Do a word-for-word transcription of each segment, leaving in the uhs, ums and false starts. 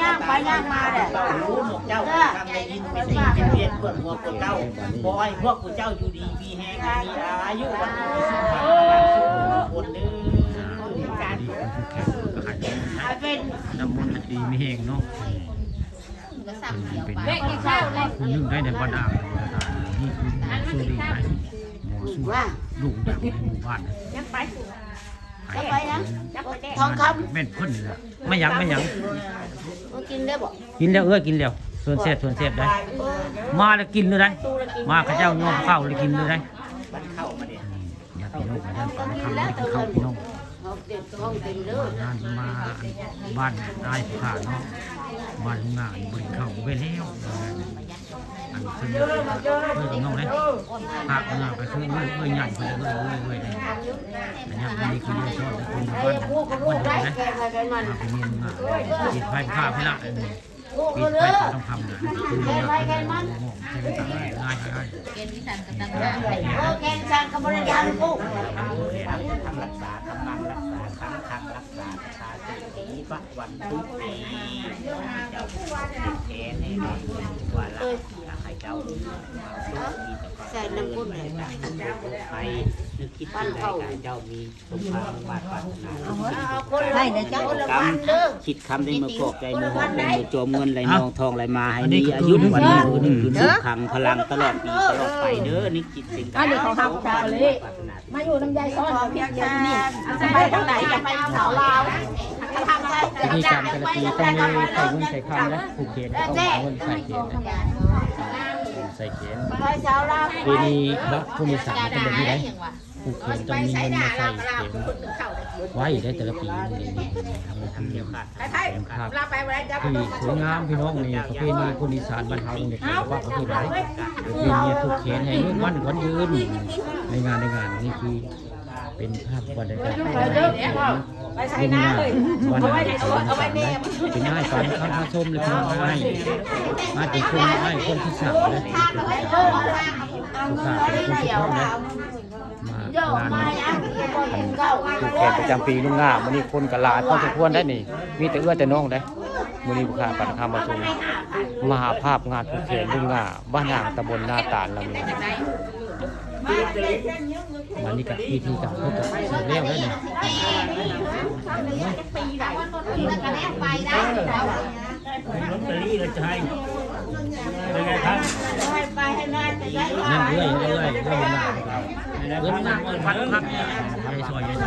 ย่างไปย่างมาแหละ เจ้ารู้หมกเจ้าทำได้ยินเป็นสิ่งเป็นเพียงเพื่อนพวกเจ้า ขอให้พวกเจ้าอยู่ดีมีแฮงมีอายุวันที่สิบห้าวันสุขมงคลเด้อ ให้เป็นน้ำมนต์ให้ดีมีแฮงเนาะ เป็นผู้หนึ่งได้ในบรรดานี่คือหมอสุรินทร์นะหมอสุรินทร์โด่งดังในหมู่บ้านนะ จะไปยังทองคำ แม่นเพิ่นนี่แหละไม่หยังไม่หยัง มากินได้บ่ กินแล้วเอ้ยกินแล้วส่วนแซ่บส่วนแซ่บได้ มาแล้วกินเลยได้ มาเขาเจ้ายอมข้าวเลยกินเลยได้ อยากกินนกมาด้านปากคำไม่ได้กินข้าวพี่น้อง ห้องเต็มห้องเต็มเด้อ งานมาบ้านอ้ายผู้ข้าเนาะบ้านงานบริเข้าไปแล้ว อันซึ่งเอ้ยกับน้องเลยภาคงานไปคือเอ้ยเอ้ยใหญ่คนเอ้ยเอ้ยเอ้ยเลยอันนี้อันนี้คือเรื่องชอบคนบ้านบ้านเดียวนะมาเป็นเมียนงานติดไฟข้าพี่ละอันนี้ ปิดไฟก็ต้องทำนะคือมันง่ายง่าย เออแกงสั่งกับบริการกู ทั้งรักษาทั้งมังรักษาทั้งทางรักษาชาตินี้พระวันทุกปีเจ้าแขนให้ว่ารักอยากให้เจ้ามีแต่ความ ใส่น้ำกุ้งเลย ไปนึกคิดสิ่งใดการเจ้ามีสมความมุ่งมาดปรารถนา ให้นะเจ้าคนละวันเด้อ คิดคำได้มือปอกใจมือหอกใจมือโจมเงินไหลนองทองไหลมาให้มีอายุวันยืนยืนสุขขังพลังตลอดปีตลอดไปเด้อนึกคิดสิ่งใด อันนี้เขาทำจาเลย มาอยู่น้ำยายซ้อนเพียงเดียวนี่ จะไปทางไหนจะไปสาวลาว พิธีกรรมแต่ละปีต้องมีใส่เงินใส่คำนะผูกเขนก็ต้องเอาเงินใส่เขนนะใส่เขน ไปสาวลาว ปีนี้เนาะผู้มีสามเป็นแบบนี้ได้ผูกเขนต้องมีเงินมาใส่เขนไว้ได้แต่ละปีนี่นี่นี่ทำทำเดียวกันเขนครับที่สวยงามพี่น้องนี่ประเพณีคนอีสานบ้านเฮาเนี่ยเขาว่าประเพณีไหนประเพณีผูกเขนให้ลูกมั่นขวัญยืนในงานในงานนี่คือ เป็นภาพบรรยากาศ ไปใส่หน้าเลย วันนั้นเป็นงานเป็นงานฝันคำพระชมเลยพี่น้องให้มาเป็นคนให้คนที่สามเลยผู้ข้าเป็นคนที่สองนะมางานผูกแขนประจำปีลุงงามวันนี้คนกะหลายพอสมควรได้นี่ มีแต่เอื้อแต่น้องได้มื้อนี้ผู้ข้าปันคำพระชมมาหาภาพงานผูกแขนลุงงาบ้านนางตำบลนาตาลลำนี้ มานี่กับพิธีกรรมเพื่อกับเสร็จแล้วแล้วนี่ ลอตเตอรี่เราจะให้เป็นไงครับ นั่นเรื่อยเรื่อยเรื่อยมาเรื่องนั่งเรื่องพักพักไปซอยเย็น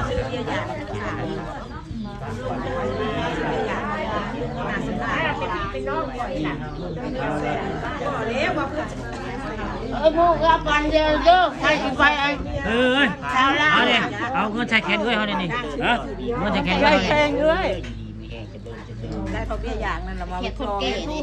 เออพวกเราปันเดียวเด้อใครสิไปไอ้ เอ้ยเอาเนี่ยเอาเงินใส่แขนเอ้ยเขาเนี่ยนี่ฮะเงินใส่แขนเอ้ยเขาเนี่ย ได้เขาเบี้ยอย่างนั้นละมา เขียนคนแก่นี่